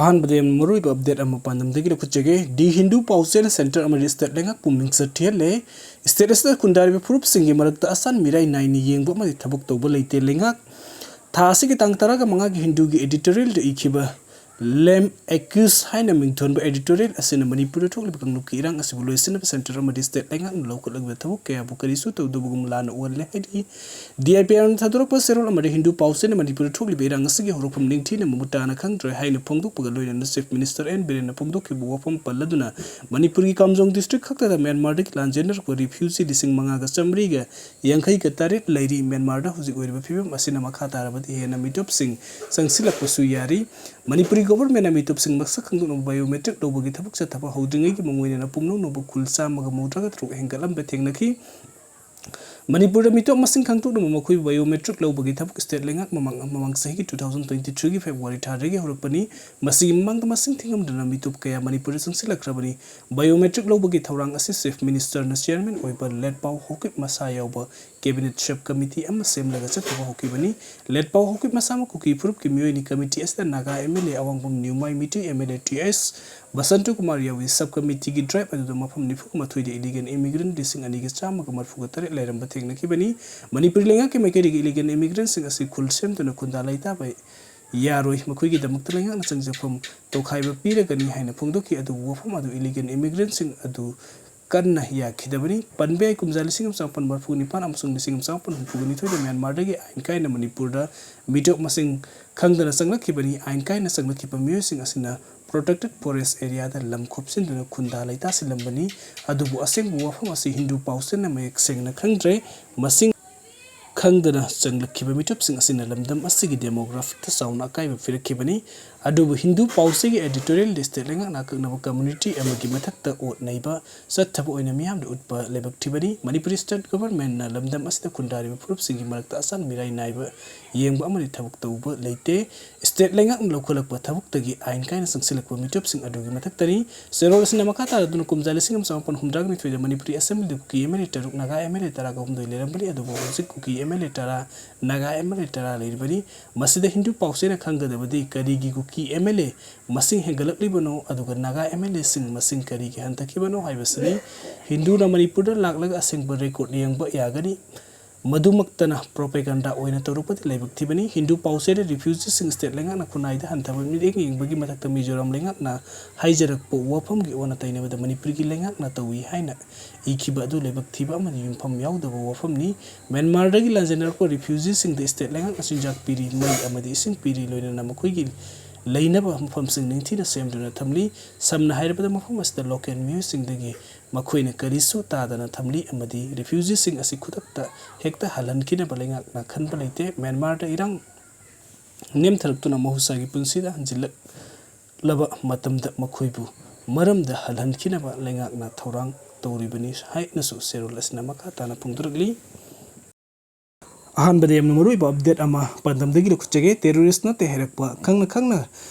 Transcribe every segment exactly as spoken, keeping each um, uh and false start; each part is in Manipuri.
ꯑꯍꯥꯟꯕꯗ ꯌꯥꯝꯅ ꯃꯔꯨꯑꯣꯏꯕ ꯑꯞꯗꯦꯠ ꯑꯃ ꯄꯥꯟꯗꯝꯗꯒꯤ ꯂꯧꯈꯠꯆꯒꯦ꯫ ꯗꯤ ꯍꯤꯟꯗꯨ ꯄꯥꯎꯆꯦꯅ ꯁꯦꯟꯇꯔ ꯑꯃꯗꯤ ꯁ꯭ꯇꯦꯠ ꯂꯩꯉꯥꯛꯄꯨ ꯃꯤꯡꯆꯠ ꯊꯤꯍꯜꯂꯦ꯫ ꯁ꯭ꯇꯦꯠ ꯑꯁꯤꯗ ꯈꯨꯟꯗꯥꯔꯤꯕ ꯐꯨꯔꯨꯞꯁꯤꯡꯒꯤ ꯃꯔꯛꯇ ꯑꯁꯥꯟ ꯃꯤꯔꯥꯏ ꯅꯥꯏꯅ ꯌꯦꯡꯕ ꯑꯃꯗꯤ ꯊꯕꯛ ꯇꯧꯕ ꯂꯩꯇꯦ꯫ ꯂꯩꯉꯥꯛ ꯊꯥ ꯑꯁꯤꯒꯤ ꯇꯥꯡ ꯇꯔꯥꯒ ꯃꯉꯥꯒꯤ ꯍꯤꯟꯗꯨꯒꯤ ꯑꯦꯗꯤꯇꯣꯔꯤꯌꯦꯜꯗ ꯏꯈꯤꯕ ꯂꯦꯝ ꯑꯦꯀ꯭ꯌꯨꯁ ꯍꯥꯏꯅ ꯃꯤꯡꯊꯣꯟꯕ ꯑꯦꯗꯤꯇꯣꯔꯤꯌꯦꯜ ꯑꯁꯤꯅ ꯃꯅꯤꯄꯨꯔꯗ ꯊꯣꯛꯂꯤꯕ ꯀꯥꯡꯂꯨꯞꯀꯤ ꯏꯔꯥꯡ ꯑꯁꯤꯕꯨ ꯂꯣꯏꯁꯤꯟꯅꯕ ꯁꯦꯟꯇꯔ ꯑꯃꯗꯤ ꯁ꯭ꯇꯦꯠ ꯂꯩꯉꯥꯛꯅ ꯂꯧꯈꯠꯂꯛꯂꯤꯕ ꯊꯕꯛ ꯀꯌꯥꯕꯨ ꯀꯔꯤꯁꯨ ꯇꯧꯗꯕꯒꯨꯝ ꯂꯥꯟꯅ ꯎꯍꯜꯂꯦ ꯍꯥꯏꯔꯤ꯫ ꯗꯤ ꯑꯥꯏ ꯄꯤ ꯑꯥꯔꯅ ꯊꯥꯗꯣꯔꯛꯄ ꯆꯦꯔꯣꯜ ꯑꯃꯗꯤ ꯍꯤꯟꯗꯨ ꯄꯥꯎꯆꯦꯅ ꯃꯅꯤꯄꯨꯔꯗ ꯊꯣꯛꯂꯤꯕ ꯏꯔꯥꯡ ꯑꯁꯤꯒꯤ ꯍꯧꯔꯛꯐꯝ ꯅꯤꯡꯊꯤꯅ ꯃꯃꯨꯠ ꯇꯥꯅ ꯈꯪꯗ꯭ꯔꯦ ꯍꯥꯏꯅ ꯐꯣꯡꯗꯣꯛꯄꯒ ꯂꯣꯏꯅꯅ ꯆꯤꯐ ꯃꯤꯅꯤꯁꯇꯔ ꯑꯦꯟ ꯕꯤꯔꯦꯟꯅ ꯐꯣꯡꯗꯣꯛꯈꯤꯕ ꯋꯥꯐꯝ ꯄꯜꯂꯗꯨꯅ ꯃꯅꯤꯄꯨꯔꯒꯤ ꯀꯥꯝꯖꯣꯡ ꯗꯤꯁꯇ꯭ꯔꯤꯛ ꯈꯛꯇꯗ ꯃ꯭ꯌꯥꯟꯃꯥꯔꯗꯒꯤ ꯂꯥꯟꯖꯦꯟꯅꯔꯛꯄ ꯔꯤꯐ꯭ꯌꯨꯖꯤ ꯂꯤꯁꯤꯡ ꯃꯉꯥꯒ ꯆꯥꯃꯔꯤꯒ ꯌꯥꯡꯈꯩꯒ ꯇꯔꯦꯠ ꯂꯩꯔꯤ꯫ ꯃ꯭ꯌꯥꯟꯃꯥꯔꯗ ꯍꯧꯖꯤꯛ ꯑꯣꯏꯔꯤꯕ ꯐꯤꯕꯝ ꯑꯁꯤꯅ ꯃꯈꯥ ꯇꯥꯔꯕꯗꯤ ꯍꯦꯟꯅ ꯃꯤꯇꯣꯞꯁꯤꯡ ꯆꯪꯁꯤꯜꯂꯛꯄꯁꯨ ꯌꯥꯔꯤ꯫ ꯃꯅꯤꯄꯨꯔꯤ ꯒꯣꯚꯔꯟꯃꯦꯟꯅ ꯃꯤꯇꯣꯞꯁꯤꯡ ꯃꯁꯛ ꯈꯪꯗꯣꯛꯅꯕ ꯕꯥꯏꯑꯣꯃꯦꯇ꯭ꯔꯤꯛ ꯂꯧꯕꯒꯤ ꯊꯕꯛ ꯆꯠꯊꯕ ꯍꯧꯗ꯭ꯔꯤꯉꯩꯒꯤ ꯃꯃꯣꯏꯅꯅ ꯄꯨꯝꯅꯧꯅꯧꯕ ꯈꯨꯜ ꯆꯥꯝꯃꯒ ꯃꯧꯗ꯭ꯔꯥꯒ ꯇꯔꯨꯛ ꯍꯦꯟꯒꯠꯂꯝꯕ ꯊꯦꯡꯅꯈꯤ꯫ ꯃꯅꯤꯄꯨꯔꯗ ꯃꯤꯇꯣꯞ ꯃꯁꯤꯡ ꯈꯪꯗꯣꯛꯅꯕ ꯃꯈꯣꯏꯕꯨ ꯕꯥꯏꯑꯣꯃꯦꯇ꯭ꯔꯤꯛ ꯂꯧꯕꯒꯤ ꯊꯕꯛ ꯁ꯭ꯇꯦꯠ ꯂꯩꯉꯥꯛ ꯃꯃꯥꯡ, ꯃꯃꯥꯡ ꯆꯍꯤꯒꯤ two thousand twenty-threeꯒꯤ ꯐꯦꯕ꯭ꯔꯨꯋꯥꯔꯤ ꯊꯥꯗꯒꯤ ꯍꯧꯔꯛꯄꯅꯤ꯫ ꯃꯁꯤꯒꯤ ꯃꯃꯥꯡꯗ ꯃꯁꯤꯡ ꯊꯤꯉꯝꯗꯅ ꯃꯤꯇꯣꯞ ꯀꯌꯥ ꯃꯅꯤꯄꯨꯔꯗ ꯆꯪꯁꯤꯜꯂꯛꯈ꯭ꯔꯕꯅꯤ꯫ ꯕꯥꯏꯑꯣꯃꯦꯇ꯭ꯔꯤꯛ ꯂꯧꯕꯒꯤ ꯊꯧꯔꯥꯡ ꯑꯁꯤ ꯆꯤꯐ ꯃꯤꯅꯤꯁꯇꯔꯅ ꯆꯤꯌꯔꯃꯦꯟ ꯑꯣꯏꯕ ꯂꯦꯠꯄꯥꯎ ꯍꯣꯀꯤꯞ ꯃꯁꯥ ꯌꯥꯎꯕ ꯀꯦꯕꯤꯅꯦꯠ ꯁꯕ ꯀꯃꯤꯇꯤ ꯑꯃ ꯁꯦꯝꯂꯒ ꯆꯠꯊꯕ ꯍꯧꯈꯤꯕꯅꯤ꯫ ꯂꯦꯠꯄꯥꯎ ꯍꯣꯀꯤꯞ ꯃꯁꯥꯃꯛ ꯀꯨꯀꯤ ꯐꯨꯔꯨꯞꯀꯤ ꯃꯤꯑꯣꯏꯅꯤ꯫ ꯀꯃꯤꯇꯤ ꯑꯁꯤꯗ ꯅꯥꯒꯥ ꯑꯦꯝ ꯑꯦꯜ ꯑꯦ ꯑꯋꯥꯡꯕꯝ ꯅ꯭ꯌꯨꯃꯥꯏ ꯃꯤꯇꯨ, M L A T S Basanta Kumar ꯌꯥꯎꯏ꯫ ꯁꯕ ꯀꯃꯤꯇꯤꯒꯤ ꯗ꯭ꯔꯥꯏꯕ ꯑꯗꯨꯗ ꯃꯐꯝ ꯅꯤꯐꯨ ꯃꯥꯊꯣꯏꯗ ꯏꯂꯤꯒꯦꯜ ꯏꯃꯤꯒ꯭ꯔꯦꯟ ꯂꯤꯁꯤꯡ ꯑꯅꯤꯒ ꯆꯥꯝꯃꯒ ꯃꯔꯤꯐꯨꯒ ꯇꯔꯦꯠ ꯂꯩꯔꯝꯕ ꯊꯦꯡꯅꯈꯤꯕꯅꯤ꯫ ꯃꯅꯤꯄꯨꯔ ꯂꯩꯉꯥꯛꯀꯤ ꯃꯥꯏꯀꯩꯗꯒꯤ ꯏꯂꯤꯒꯦꯜ ꯏꯃꯤꯒ꯭ꯔꯦꯟꯁꯤꯡ ꯑꯁꯤ ꯈꯨꯜ ꯁꯦꯝꯗꯨꯅ ꯈꯨꯟꯗꯥ ꯂꯩꯇꯥꯕ ꯌꯥꯔꯣꯏ꯫ ꯃꯈꯣꯏꯒꯤꯗꯃꯛꯇ ꯂꯩꯉꯥꯛꯅ ꯆꯪꯖꯐꯝ ꯇꯣꯈꯥꯏꯕ ꯄꯤꯔꯒꯅꯤ ꯍꯥꯏꯅ ꯐꯣꯡꯗꯣꯛꯈꯤ꯫ ꯑꯗꯨꯕꯨ ꯋꯥꯐꯝ ꯑꯗꯨ ꯏꯂꯤꯒꯦꯜ ꯏꯃꯤꯒ꯭ꯔꯦꯟꯁꯤꯡ ꯑꯗꯨ ꯀꯟꯅ ꯌꯥꯈꯤꯗꯕꯅꯤ꯫ ꯄꯟꯕ ꯌꯥꯏ, ꯀꯨꯝꯖꯥ ꯂꯤꯁꯤꯡ ꯑꯃ ꯆꯥꯃꯥꯄꯟ ꯃꯔꯤꯐꯨ ꯅꯤꯄꯥꯟ ꯑꯃꯁꯨꯡ ꯂꯤꯁꯤꯡ ꯑꯃ ꯆꯥꯃꯥꯄꯟ ꯍꯨꯝꯐꯨꯒ ꯅꯤꯊꯣꯏꯗ ꯃ꯭ꯌꯥꯟꯃꯥꯔꯗꯒꯤ ꯑꯥꯏꯟ ꯀꯥꯏꯅ ꯃꯅꯤꯄꯨꯔꯗ ꯃꯤꯇꯣꯞ ꯃꯁꯤꯡ ꯈꯪꯗꯅ ꯆꯪꯂꯛꯈꯤꯕꯅꯤ꯫ ꯑꯥꯏꯟ ꯀꯥꯏꯅ ꯆꯪꯂꯛꯈꯤꯕ ꯃꯤꯑꯣꯏꯁꯤꯡ ꯑꯁꯤꯅ ꯄ꯭ꯔꯣꯇꯦꯛꯇꯦꯗ ꯐꯣꯔꯦꯁ ꯑꯦꯔꯤꯌꯥꯗ ꯂꯝ ꯈꯣꯞꯆꯤꯟꯗꯨꯅ ꯈꯨꯟꯗꯥ ꯂꯩꯇꯥꯁꯤꯜꯂꯝꯕꯅꯤ꯫ ꯑꯗꯨꯕꯨ ꯑꯁꯦꯡꯕ ꯋꯥꯐꯝ ꯑꯁꯤ ꯍꯤꯟꯗꯨ ꯄꯥꯎꯆꯦꯅ ꯃꯌꯦꯛ ꯁꯦꯡꯅ ꯈꯪꯗ꯭ꯔꯦ꯫ ꯃꯁꯤꯡ ꯈꯪꯗꯅ ꯆꯪꯂꯛꯈꯤꯕ ꯃꯤꯇꯣꯞꯁꯤꯡ ꯑꯁꯤꯅ ꯂꯝꯗꯝ ꯑꯁꯤꯒꯤ ꯗꯦꯃꯣꯒ꯭ꯔꯥꯐꯤꯛꯇ ꯆꯥꯎꯅ ꯑꯀꯥꯏꯕ ꯄꯤꯔꯛꯈꯤꯕꯅꯤ꯫ ꯑꯗꯨꯕꯨ ꯍꯤꯟꯗꯨ ꯄꯥꯎꯆꯦꯒꯤ ꯑꯦꯗꯤꯇꯣꯔꯤꯌꯦꯜꯗ ꯁ꯭ꯇꯦꯠ ꯂꯩꯉꯥꯛꯅ ꯑꯀꯛꯅꯕ ꯀꯝꯃ꯭ꯌꯨꯅꯤꯇꯤ ꯑꯃꯒꯤ ꯃꯊꯛꯇ ꯑꯣꯠ ꯅꯩꯕ ꯆꯠꯊꯕ ꯑꯣꯏꯅ ꯃꯤꯌꯥꯝꯗ ꯎꯠꯄ ꯂꯩꯕꯛ ꯊꯤꯕꯅꯤ꯫ ꯃꯅꯤꯄꯨꯔꯤ ꯁ꯭ꯇꯦꯠ ꯒꯚꯔꯟꯃꯦꯟꯠꯅ ꯂꯝꯗꯝ ꯑꯁꯤꯗ ꯈꯨꯟꯗꯥꯔꯤꯕ ꯐꯨꯔꯨꯞꯁꯤꯡꯒꯤ ꯃꯔꯛꯇ ꯑꯁꯥꯟ ꯃꯤꯔꯥꯏ ꯅꯥꯏꯕ ꯌꯦꯡꯕ ꯑꯃꯗꯤ ꯊꯕꯛ ꯇꯧꯕ ꯂꯩꯇꯦ꯫ ꯁ꯭ꯇꯦꯠ ꯂꯩꯉꯥꯛꯅ ꯂꯧꯈꯠꯂꯛꯄ ꯊꯕꯛꯇꯒꯤ ꯑꯥꯏꯟ ꯀꯥꯏꯅ ꯆꯪꯁꯤꯜꯂꯛꯄ ꯃꯤꯇꯣꯞꯁꯤꯡ ꯑꯗꯨꯒꯤ ꯃꯊꯛꯇꯅꯤ꯫ ꯆꯦꯔꯣꯜ ꯑꯁꯤꯅ ꯃꯈꯥ ꯇꯥꯔꯗꯨꯅ ꯀꯨꯝꯖꯥ ꯂꯤꯁꯤꯡ ꯑꯃ ꯆꯥꯃꯥꯄꯟ ꯍꯨꯝꯗ꯭ꯔꯥꯒ ꯅꯤꯊꯣꯏꯗ ꯃꯅꯤꯄꯨꯔꯤ ꯑꯦꯁꯦꯝꯕ꯭ꯂꯤꯗ ꯀꯨꯀꯤ ꯑꯦꯝ ꯑꯦꯜ ꯑꯦ ꯇꯔꯨꯛ, ꯅꯥꯒꯥ ꯑꯦꯝ ꯑꯦꯜ ꯑꯦ ꯇꯔꯥꯒ ꯍꯨꯝꯗꯣꯏ ꯂꯩꯔꯝꯕꯅꯤ, ꯑꯗꯨꯕꯨ ꯍꯧꯖꯤꯛ ꯀꯨꯀꯤ ꯑꯦꯝ ꯑꯦꯜ ꯑꯦ ꯇꯔꯥ, ꯅꯥꯒꯥ ꯑꯦꯝ ꯑꯦꯜ ꯑꯦ ꯇꯔꯥ ꯂꯩꯔꯤꯕꯅꯤ꯫ ꯃꯁꯤꯗ ꯍꯤꯟꯗꯨ ꯄꯥꯎꯆꯦꯅ ꯈꯪꯒꯗꯕꯗꯤ ꯀꯔꯤꯒꯤ ꯀꯨꯀꯤ ꯀꯤ ꯑꯦꯝ ꯑꯦꯜ ꯑꯦ ꯃꯁꯤꯡ ꯍꯦꯟꯒꯠꯂꯛꯂꯤꯕꯅꯣ, ꯑꯗꯨꯒ ꯅꯥꯒꯥ ꯑꯦꯝ ꯑꯦꯜ ꯑꯦꯁꯤꯡ ꯃꯁꯤꯡ ꯀꯔꯤꯒꯤ ꯍꯟꯊꯈꯤꯕꯅꯣ ꯍꯥꯏꯕꯁꯤꯅꯤ꯫ ꯍꯤꯟꯗꯨꯅ ꯃꯅꯤꯄꯨꯔꯗ ꯂꯥꯛꯂꯒ ꯑꯁꯦꯡꯕ ꯔꯦꯀꯣꯔꯗ ꯌꯦꯡꯕ ꯌꯥꯒꯅꯤ꯫ ꯃꯗꯨꯃꯛꯇꯅ ꯄ꯭ꯔꯣꯄꯦꯒꯟꯗꯥ ꯑꯣꯏꯅ ꯇꯧꯔꯛꯄꯗꯤ ꯂꯥꯏꯕꯛ ꯊꯤꯕꯅꯤ꯫ ꯍꯤꯟꯗꯨ ꯄꯥꯎꯆꯦꯗ ꯔꯤꯐ꯭ꯌꯨꯖꯤꯁꯤꯡ ꯁ꯭ꯇꯦꯠ ꯂꯩꯉꯥꯛꯅ ꯈꯨꯟꯅꯥꯏꯗ ꯍꯟꯊꯕ ꯃꯤꯠꯌꯦꯡ ꯌꯦꯡꯕꯒꯤ ꯃꯊꯛꯇ ꯃꯤꯖꯣꯔꯥꯝ ꯂꯩꯉꯥꯛꯅ ꯍꯥꯏꯖꯔꯛꯄ ꯋꯥꯐꯝꯒꯤ ꯑꯣꯟꯅ ꯇꯩꯅꯕꯗ ꯃꯅꯤꯄꯨꯔꯒꯤ ꯂꯩꯉꯥꯛꯅ ꯇꯧꯏ ꯍꯥꯏꯅ ꯏꯈꯤꯕ ꯑꯗꯨ ꯂꯥꯏꯕꯛ ꯊꯤꯕ ꯑꯃꯗꯤ ꯌꯨꯝꯐꯝ ꯌꯥꯎꯗꯕ ꯋꯥꯐꯝꯅꯤ꯫ ꯃ꯭ꯌꯥꯟꯃꯥꯔꯗꯒꯤ ꯂꯥꯟꯖꯦꯟꯅꯔꯛꯄ ꯔꯤꯐ꯭ꯌꯨꯖꯤꯁꯤꯡꯗ ꯁ꯭ꯇꯦꯠ ꯂꯩꯉꯥꯛꯅ ꯆꯤꯟꯖꯥꯛ ꯄꯤꯔꯤ, ꯃꯩ ꯑꯃꯗꯤ ꯏꯁꯤꯡ ꯄꯤꯔꯤ, ꯂꯣꯏꯅꯅ ꯃꯈꯣꯏꯒꯤ ꯂꯩꯅꯕ ꯃꯐꯝꯁꯤꯡ ꯅꯤꯡꯊꯤꯅ ꯁꯦꯝꯗꯨꯅ ꯊꯝꯂꯤ꯫ ꯁꯝꯅ ꯍꯥꯏꯔꯕꯗ, ꯃꯐꯝ ꯑꯁꯤꯗ ꯂꯣꯀꯦꯜ ꯃꯤꯑꯣꯏꯁꯤꯡꯗꯒꯤ ꯃꯈꯣꯏꯅ ꯀꯔꯤꯁꯨ ꯇꯥꯗꯅ ꯊꯝꯂꯤ ꯑꯃꯗꯤ ꯔꯤꯐ꯭ꯌꯨꯖꯤꯁꯤꯡ ꯑꯁꯤ ꯈꯨꯗꯛꯇ ꯍꯦꯛꯇ ꯍꯜꯍꯟꯈꯤꯅꯕ ꯂꯩꯉꯥꯛꯅ ꯈꯟꯕ ꯂꯩꯇꯦ꯫ ꯃ꯭ꯌꯥꯟꯃꯥꯔꯗ ꯏꯔꯥꯡ ꯅꯦꯝꯊꯔꯛꯇꯨꯅ ꯃꯍꯧꯁꯥꯒꯤ ꯄꯨꯟꯁꯤꯗ ꯍꯟꯖꯤꯜꯂꯛꯂꯕ ꯃꯇꯝꯗ ꯃꯈꯣꯏꯕꯨ ꯃꯔꯝꯗ ꯍꯜꯍꯟꯈꯤꯅꯕ ꯂꯩꯉꯥꯛꯅ ꯊꯧꯔꯥꯡ ꯇꯧꯔꯤꯕꯅꯤ ꯍꯥꯏꯅꯁꯨ ꯆꯦꯔꯣꯜ ꯑꯁꯤꯅ ꯃꯈꯥ ꯇꯥꯅ ꯐꯣꯡꯗꯣꯔꯛꯂꯤ꯫ ꯑꯍꯥꯟꯕꯗ ꯌꯥꯝꯅ ꯃꯔꯨꯑꯣꯏꯕ ꯑꯞꯗꯦꯠ ꯑꯃ ꯄꯥꯟꯗꯝꯗꯒꯤ ꯂꯧꯈꯠꯆꯒꯦ꯫ ꯇꯦꯔꯣꯔꯤꯁ ꯅꯠꯇꯦ ꯍꯥꯏꯔꯛꯄ, ꯈꯪꯅ ꯈꯪꯅ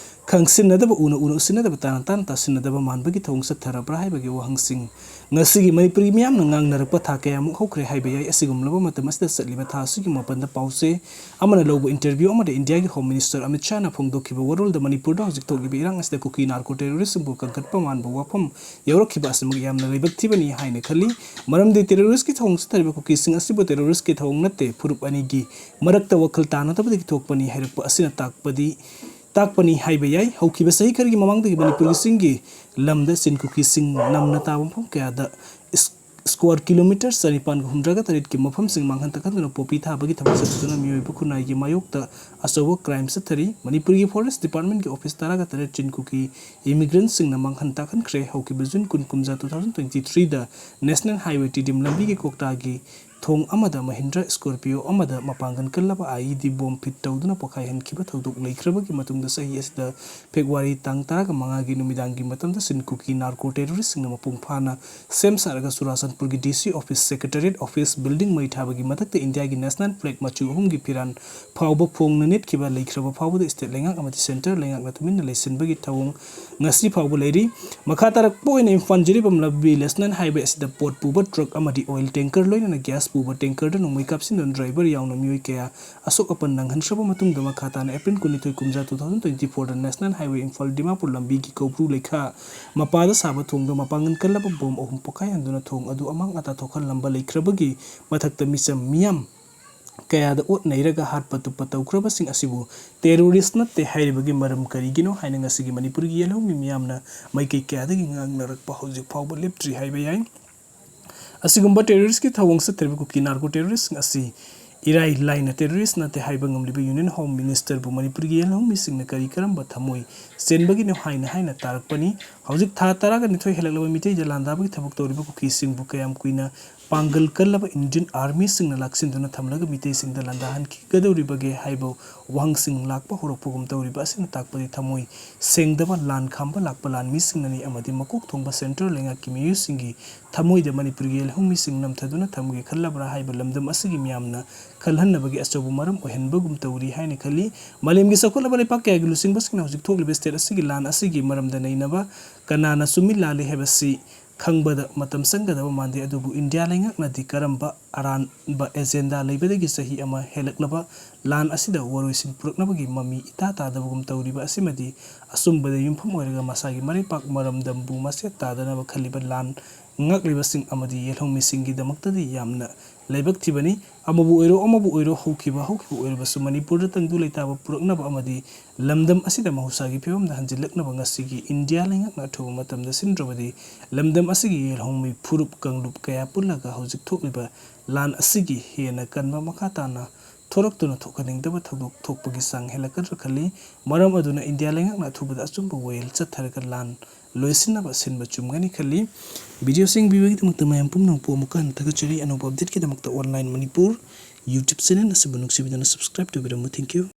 ꯈꯪꯁꯤꯟꯅꯗꯕ, ꯎꯅ ꯎꯅ ꯎꯁꯤꯟꯅꯗꯕ, ꯇꯥꯅ ꯇꯥꯅ ꯇꯥꯁꯤꯟꯅꯗꯕ ꯃꯥꯟꯕꯒꯤ ꯊꯧꯑꯣꯡ ꯆꯠꯊꯔꯕ꯭ꯔꯥ ꯍꯥꯏꯕꯒꯤ ꯋꯥꯍꯪꯁꯤꯡ ꯉꯁꯤꯒꯤ ꯃꯅꯤꯄꯨꯔꯒꯤ ꯃꯤꯌꯥꯝꯅ ꯉꯥꯡꯅꯔꯛꯄ ꯊꯥ ꯀꯌꯥꯃꯨꯛ ꯍꯧꯈ꯭ꯔꯦ ꯍꯥꯏꯕ ꯌꯥꯏ꯫ ꯑꯁꯤꯒꯨꯝꯂꯕ ꯃꯇꯝ ꯑꯁꯤꯗ ꯆꯠꯂꯤꯕ ꯊꯥ ꯑꯁꯤꯒꯤ ꯃꯥꯄꯟꯗ ꯄꯥꯎꯆꯦ ꯑꯃꯅ ꯂꯧꯕ ꯏꯟꯇꯔꯚ꯭ꯌꯨ ꯑꯃꯗ ꯏꯟꯗꯤꯌꯥꯒꯤ ꯍꯣꯝ ꯃꯤꯅꯤꯁꯇꯔ ꯑꯃꯤꯠ ꯁꯥꯍꯅ ꯐꯣꯡꯗꯣꯛꯈꯤꯕ ꯋꯥꯔꯣꯜꯗ ꯃꯅꯤꯄꯨꯔꯗ ꯍꯧꯖꯤꯛ ꯊꯣꯛꯂꯤꯕ ꯏꯔꯥꯡ ꯑꯁꯤꯗ ꯀꯨꯀꯤ ꯅꯥꯔꯀꯣ ꯇꯦꯔꯣꯔꯤꯁꯁꯤꯡꯕꯨ ꯀꯟꯈꯠꯄ ꯃꯥꯟꯕ ꯋꯥꯐꯝ ꯌꯥꯎꯔꯛꯈꯤꯕ ꯑꯁꯤꯃꯛ ꯌꯥꯝꯅ ꯂꯥꯏꯕꯛ ꯊꯤꯕꯅꯤ ꯍꯥꯏꯅ ꯈꯜꯂꯤ꯫ ꯃꯔꯝꯗꯤ ꯇꯦꯔꯣꯔꯤꯁꯀꯤ ꯊꯧꯑꯣꯡ ꯆꯠꯊꯔꯤꯕ ꯀꯨꯀꯤꯁꯤꯡ ꯑꯁꯤꯕꯨ ꯇꯦꯔꯣꯔꯤꯁꯀꯤ ꯊꯧꯑꯣꯡ ꯅꯠꯇꯦ, ꯐꯨꯔꯨꯞ ꯑꯅꯤꯒꯤ ꯃꯔꯛꯇ ꯋꯥꯈꯜ ꯇꯥꯅꯗꯕꯗꯒꯤ ꯊꯣꯛꯄꯅꯤ ꯍꯥꯏꯔꯛꯄ ꯑꯁꯤꯅ ꯇꯥꯛꯄꯗꯤ, ꯇꯥꯛꯄꯅꯤ ꯍꯥꯏꯕ ꯌꯥꯏ꯫ ꯍꯧꯈꯤꯕ ꯆꯍꯤ ꯈꯔꯒꯤ ꯃꯃꯥꯡꯗꯒꯤ ꯃꯅꯤꯄꯨꯔꯒꯤ ꯆꯤꯡꯒꯤ ꯂꯝꯗ ꯆꯤꯟ ꯀꯨꯀꯤꯁꯤꯡ ꯅꯝꯅ ꯇꯥꯕ ꯃꯐꯝ ꯀꯌꯥꯗ ꯏꯁ-, ꯁ꯭ꯀ꯭ꯋꯥꯔ ꯀꯤꯂꯣꯃꯤꯇꯔ ꯆꯅꯤꯄꯥꯟꯒ ꯍꯨꯝꯗ꯭ꯔꯥꯒ ꯇꯔꯦꯠꯀꯤ ꯃꯐꯝꯁꯤꯡ ꯃꯥꯡꯍꯟ ꯇꯥꯛꯍꯟꯗꯨꯅ ꯄꯣꯄꯤ ꯊꯥꯕꯒꯤ ꯊꯕꯛ ꯆꯠꯊꯗꯨꯅ ꯃꯤꯑꯣꯏꯕ ꯈꯨꯟꯅꯥꯏꯒꯤ ꯃꯥꯌꯣꯛꯇ ꯑꯆꯧꯕ ꯀ꯭ꯔꯥꯏꯝ ꯆꯠꯊꯔꯤ꯫ ꯃꯅꯤꯄꯨꯔꯒꯤ ꯐꯣꯔꯦꯁ ꯗꯤꯄꯥꯔꯠꯃꯦꯟꯒꯤ ꯑꯣꯐꯤꯁ ꯇꯔꯥꯒ ꯇꯔꯦꯠ ꯆꯤꯟ ꯀꯨꯀꯤ ꯏꯃꯤꯒ꯭ꯔꯦꯟꯠꯁꯤꯡꯅ ꯃꯥꯡꯍꯟ ꯇꯥꯛꯍꯟꯈ꯭ꯔꯦ꯫ ꯍꯧꯈꯤꯕ ꯖꯨꯟ ꯀꯨꯟ, ꯀꯨꯝꯖꯥ, two thousand twenty threeꯗ National Highway Tiddim ꯂꯝꯕꯤꯒꯤ ꯀꯣꯛꯇꯥꯒꯤ ꯊꯣꯡ ꯑꯃꯗ ꯃꯍꯤꯟꯗ꯭ꯔ ꯁ꯭ꯀꯣꯔꯄꯤꯌꯣ ꯑꯃꯗ ꯃꯄꯥꯡꯒꯜ ꯀꯜꯂꯕ ꯑꯥꯏ ꯏ ꯗꯤ ꯕꯣꯝ ꯐꯤꯠ ꯇꯧꯗꯨꯅ ꯄꯣꯈꯥꯏꯍꯟꯈꯤꯕ ꯊꯧꯗꯣꯛ ꯂꯩꯈ꯭ꯔꯕꯒꯤ ꯃꯇꯨꯡꯗ ꯆꯍꯤ ꯑꯁꯤꯗ ꯐꯦꯕ꯭ꯔꯨꯋꯥꯔꯤ ꯇꯥꯡ ꯇꯔꯥꯒ ꯃꯉꯥꯒꯤ ꯅꯨꯃꯤꯗꯥꯡꯒꯤ ꯃꯇꯝꯗ ꯆꯤꯟ ꯀꯨꯀꯤ ꯅꯥꯔꯀꯣ ꯇꯦꯔꯣꯔꯤꯁꯁꯤꯡꯅ ꯃꯄꯨꯡ ꯐꯥꯅ ꯁꯦꯝ ꯁꯥꯔꯒ ꯆꯨꯔꯥꯆꯥꯟꯄꯨꯔꯒꯤ ꯗꯤ ꯁꯤ ꯑꯣꯐꯤꯁ, ꯁꯦꯀ꯭ꯔꯦꯇꯔꯤꯌꯦꯠ ꯑꯣꯐꯤꯁ ꯕꯤꯜꯗꯤꯡ ꯃꯩ ꯊꯥꯕꯒꯤ ꯃꯊꯛꯇ ꯏꯟꯗꯤꯌꯥꯒꯤ ꯅꯦꯁꯅꯦꯜ ꯐ꯭ꯂꯦꯒ ꯃꯆꯨ ꯑꯍꯨꯝꯒꯤ ꯐꯤꯔꯥꯟ ꯐꯥꯎꯕ ꯐꯣꯡꯅ ꯅꯦꯠꯈꯤꯕ ꯂꯩꯈ꯭ꯔꯕ ꯐꯥꯎꯕꯗ ꯁ꯭ꯇꯦꯠ ꯂꯩꯉꯥꯛ ꯑꯃꯗꯤ ꯁꯦꯟꯇꯔ ꯂꯩꯉꯥꯛꯅ ꯇꯨꯃꯤꯟꯅ ꯂꯩꯁꯤꯟꯕꯒꯤ ꯊꯧꯑꯣꯡ ꯉꯁꯤ ꯐꯥꯎꯕ ꯂꯩꯔꯤ꯫ ꯃꯈꯥ ꯇꯥꯔꯛꯄ ꯑꯣꯏꯅ ꯏꯝꯐꯥꯜ ꯖꯤꯔꯤꯕꯥꯝ ꯂꯝꯕꯤ ꯅꯦꯁꯅꯦꯜ ꯍꯥꯏꯋꯦ ꯑꯁꯤꯗ ꯄꯣꯠ ꯄꯨꯕ ꯇ꯭ꯔꯛ ꯑꯃꯗꯤ ꯑꯣꯏꯜ ꯇꯦꯡꯀꯔ ꯂꯣꯏꯅꯅ ꯒ꯭ꯌꯥꯁ ꯄꯨꯕ tankerꯗ ꯅꯣꯡꯃꯩ ꯀꯥꯞꯁꯤꯟꯗꯨꯅ driver ꯌꯥꯎꯅ ꯃꯤꯑꯣꯏ ꯀꯌꯥ ꯑꯁꯣꯛ ꯑꯄꯟ ꯅꯪꯍꯟꯈ꯭ꯔꯕ ꯃꯇꯨꯡꯗ, ꯃꯈꯥ ꯇꯥꯅ April ꯀꯨꯟꯅꯤꯊꯣꯏ, ꯀꯨꯝꯖꯥ, two thousand twenty fourꯗ National Highway Imphal Dimapur ꯂꯝꯕꯤꯒꯤ ꯀꯧꯕ꯭ꯔꯨ ꯂꯩꯈꯥ ꯃꯄꯥꯗ ꯁꯥꯕ ꯊꯣꯡꯗ ꯃꯄꯥꯡꯒꯜ ꯀꯜꯂꯕ bomb ꯑꯍꯨꯝ ꯄꯣꯈꯥꯏꯍꯟꯗꯨꯅ ꯊꯣꯡ ꯑꯗꯨ ꯑꯃꯥꯡ ꯑꯇꯥ ꯊꯣꯛꯍꯜꯂꯝꯕ ꯂꯩꯈ꯭ꯔꯕꯒꯤ ꯃꯊꯛꯇ ꯃꯤꯆꯝ ꯃꯤꯌꯥꯝ ꯀꯌꯥꯗ ꯑꯣꯠ ꯅꯩꯔꯒ ꯍꯥꯠꯄ ꯇꯨꯞꯄ ꯇꯧꯈ꯭ꯔꯕꯁꯤꯡ ꯑꯁꯤꯕꯨ terrorist ꯅꯠꯇꯦ ꯍꯥꯏꯔꯤꯕꯒꯤ ꯃꯔꯝ ꯀꯔꯤꯒꯤꯅꯣ ꯍꯥꯏꯅ ꯉꯁꯤꯒꯤ ꯃꯅꯤꯄꯨꯔꯒꯤ ꯌꯦꯜꯍꯧꯃꯤ ꯃꯤꯌꯥꯝꯅ ꯃꯥꯏꯀꯩ ꯀꯌꯥꯗꯒꯤ ꯉꯥꯡꯅꯔꯛꯄ ꯍꯧꯖꯤꯛ ꯐꯥꯎꯕ ꯂꯦꯞꯇ꯭ꯔꯤ ꯍꯥꯏꯕ ꯌꯥꯏ꯫ ꯑꯁꯤꯒꯨꯝꯕ terroristꯀꯤ ꯊꯧꯑꯣꯡ ꯆꯠꯊꯔꯤꯕ ꯀꯨꯀꯤ narco terroristꯁꯤꯡ ꯑꯁꯤ ꯏꯔꯥꯏ ꯂꯥꯏꯅ terrorist ꯅꯠꯇꯦ ꯍꯥꯏꯕ ꯉꯝꯂꯤꯕ Union Home Ministerꯕꯨ ꯃꯅꯤꯄꯨꯔꯒꯤ ꯌꯦꯜꯍꯧꯃꯤꯁꯤꯡꯅ ꯀꯔꯤ ꯀꯔꯝꯕ ꯊꯃꯣꯏ ꯆꯦꯟꯕꯒꯤꯅꯣ ꯍꯥꯏꯅ ꯍꯥꯏꯅ ꯇꯥꯔꯛꯄꯅꯤ꯫ ꯍꯧꯖꯤꯛ ꯊꯥ ꯇꯔꯥꯒ ꯅꯤꯊꯣꯏ ꯍꯦꯜꯂꯛꯂꯕ ꯃꯤꯇꯩꯗ ꯂꯥꯟꯗꯥꯕꯒꯤ ꯊꯕꯛ ꯇꯧꯔꯤꯕ ꯀꯨꯀꯤꯁꯤꯡꯕꯨ ꯀꯌꯥꯝ ꯀꯨꯏꯅ ꯄꯥꯡꯒꯜ ꯀꯜꯂꯕ Indian Armyꯁꯤꯡꯅ ꯂꯥꯛꯁꯤꯟꯗꯨꯅ ꯊꯝꯂꯒ ꯃꯤꯇꯩꯁꯤꯡꯗ ꯂꯥꯟꯗꯥꯍꯟꯈꯤꯒꯗꯧꯔꯤꯕꯒꯦ ꯍꯥꯏꯕ ꯋꯥꯍꯪꯁꯤꯡ ꯂꯥꯛꯄ ꯍꯧꯔꯛꯄꯒꯨꯝ ꯇꯧꯔꯤꯕ ꯑꯁꯤꯅ ꯇꯥꯛꯄꯗꯤ ꯊꯃꯣꯏ ꯁꯦꯡꯗꯕ ꯂꯥꯟ ꯈꯥꯝꯕ ꯂꯥꯛꯄ ꯂꯥꯟꯃꯤꯁꯤꯡꯅꯅꯤ ꯑꯃꯗꯤ ꯃꯀꯣꯛ ꯊꯣꯡꯕ central ꯂꯩꯉꯥꯛꯀꯤ ꯃꯤꯑꯣꯏꯁꯤꯡꯒꯤ ꯊꯃꯣꯏꯗ ꯃꯅꯤꯄꯨꯔꯒꯤ ꯌꯦꯜꯍꯧꯃꯤꯁꯤꯡ ꯅꯝꯊꯗꯨꯅ ꯊꯝꯒꯦ ꯈꯜꯂꯕ꯭ꯔꯥ ꯍꯥꯏꯕ ꯂꯝꯗꯝ ꯑꯁꯤꯒꯤ ꯃꯤꯌꯥꯝꯅ ꯈꯜꯍꯟꯅꯕꯒꯤ ꯑꯆꯧꯕ ꯃꯔꯝ ꯑꯣꯏꯍꯟꯕꯒꯨꯝ ꯇꯧꯔꯤ ꯍꯥꯏꯅ ꯈꯜꯂꯤ꯫ ꯃꯥꯂꯦꯝꯒꯤ ꯆꯥꯎꯈꯠꯂꯕ ꯂꯩꯄꯥꯛ ꯀꯌꯥꯒꯤ ꯂꯨꯆꯤꯡꯕꯁꯤꯡꯅ ꯍꯧꯖꯤꯛ ꯊꯣꯛꯂꯤꯕ state ꯑꯁꯤꯒꯤ ꯂꯥꯟ ꯑꯁꯤꯒꯤ ꯃꯔꯝꯗ ꯅꯩꯅꯕ ꯀꯅꯥꯅ ꯆꯨꯝꯃꯤ ꯂꯥꯜꯂꯤ ꯍꯥꯏꯕꯁꯤ ꯈꯪꯕꯗ ꯃꯇꯝ ꯆꯪꯒꯗꯕ ꯃꯥꯟꯗꯦ, ꯑꯗꯨꯕꯨ ꯏꯟꯗꯤꯌꯥ ꯂꯩꯉꯥꯛꯅꯗꯤ ꯀꯔꯝꯕ ꯑꯔꯥꯟꯕ agenda ꯂꯩꯕꯗꯒꯤ ꯆꯍꯤ ꯑꯃ ꯍꯦꯜꯂꯛꯂꯕ ꯂꯥꯟ ꯑꯁꯤꯗ ꯋꯥꯔꯣꯏꯁꯤꯟ ꯄꯨꯔꯛꯅꯕꯒꯤ ꯃꯃꯤ ꯏꯇꯥ ꯇꯥꯗꯕꯒꯨꯝ ꯇꯧꯔꯤꯕ ꯑꯁꯤꯃꯗꯤ ꯑꯆꯨꯝꯕꯗ ꯌꯨꯝꯐꯝ ꯑꯣꯏꯔꯒ ꯃꯁꯥꯒꯤ ꯃꯔꯩꯄꯥꯛ ꯃꯔꯝꯗꯝꯕꯨ ꯃꯆꯦꯠ ꯇꯥꯗꯅꯕ ꯈꯜꯂꯤꯕ ꯂꯥꯟ ꯉꯥꯛꯂꯤꯕꯁꯤꯡ ꯑꯃꯗꯤ ꯌꯦꯜꯍꯧꯃꯤꯁꯤꯡꯒꯤꯗꯃꯛꯇꯗꯤ ꯌꯥꯝꯅ ꯂꯥꯏꯕꯛ ꯊꯤꯕꯅꯤ꯫ ꯑꯃꯕꯨ ꯑꯣꯏꯔꯣ, ꯑꯃꯕꯨ ꯑꯣꯏꯔꯣ, ꯍꯧꯈꯤꯕ ꯍꯧꯈꯤꯕ ꯑꯣꯏꯔꯕꯁꯨ ꯃꯅꯤꯄꯨꯔꯗ ꯇꯪꯗꯨ ꯂꯩꯇꯥꯕ ꯄꯨꯔꯛꯅꯕ ꯑꯃꯗꯤ ꯂꯝꯗꯝ ꯑꯁꯤꯗ ꯃꯍꯧꯁꯥꯒꯤ ꯐꯤꯕꯝꯗ ꯍꯟꯖꯤꯜꯂꯛꯅꯕ ꯉꯁꯤꯒꯤ ꯏꯟꯗꯤꯌꯥ ꯂꯩꯉꯥꯛꯅ ꯑꯊꯨꯕ ꯃꯇꯝꯗ ꯁꯤꯟꯗ꯭ꯔꯕꯗꯤ ꯂꯝꯗꯝ ꯑꯁꯤꯒꯤ ꯌꯦꯜꯍꯧꯃꯤ ꯐꯨꯔꯨꯞ ꯀꯥꯡꯂꯨꯞ ꯀꯌꯥ ꯄꯨꯜꯂꯒ ꯍꯧꯖꯤꯛ ꯊꯣꯛꯂꯤꯕ ꯂꯥꯟ ꯑꯁꯤꯒꯤ ꯍꯦꯟꯅ ꯀꯟꯕ ꯃꯈꯥ ꯇꯥꯅ ꯊꯣꯔꯛꯇꯨꯅ ꯊꯣꯛꯍꯟꯅꯤꯡꯗꯕ ꯊꯧꯗꯣꯛ ꯊꯣꯛꯄꯒꯤ ꯆꯥꯡ ꯍꯦꯜꯂꯛꯀꯗ꯭ꯔꯥ ꯈꯜꯂꯤ꯫ ꯃꯔꯝ ꯑꯗꯨꯅ ꯏꯟꯗꯤꯌꯥ ꯂꯩꯉꯥꯛꯅ ꯑꯊꯨꯕꯗ ꯑꯆꯨꯝꯕ ꯋꯥꯌꯦꯜ ꯆꯠꯊꯔꯒ ꯂꯥꯟ ꯂꯣꯏꯁꯤꯟꯅꯕ ꯁꯤꯟꯕ ꯆꯨꯝꯒꯅꯤ ꯈꯜꯂꯤ꯫ Video ꯁꯤꯡ ꯌꯦꯡꯕꯤꯕꯒꯤꯗꯃꯛꯇ ꯃꯌꯥꯝ ꯄꯨꯝꯅꯃꯛꯄꯨ ꯑꯃꯨꯛꯀ ꯍꯟꯅ ꯊꯥꯒꯠꯆꯔꯤ꯫ ꯑꯅꯧꯕ update ꯀꯤꯗꯃꯛꯇ Online Manipur YouTube channel ꯑꯁꯤꯕꯨ ꯅꯨꯡꯁꯤꯕꯤꯗꯨꯅ subscribe ꯇꯧꯕꯤꯔꯝꯃꯨ꯫ Thank you꯫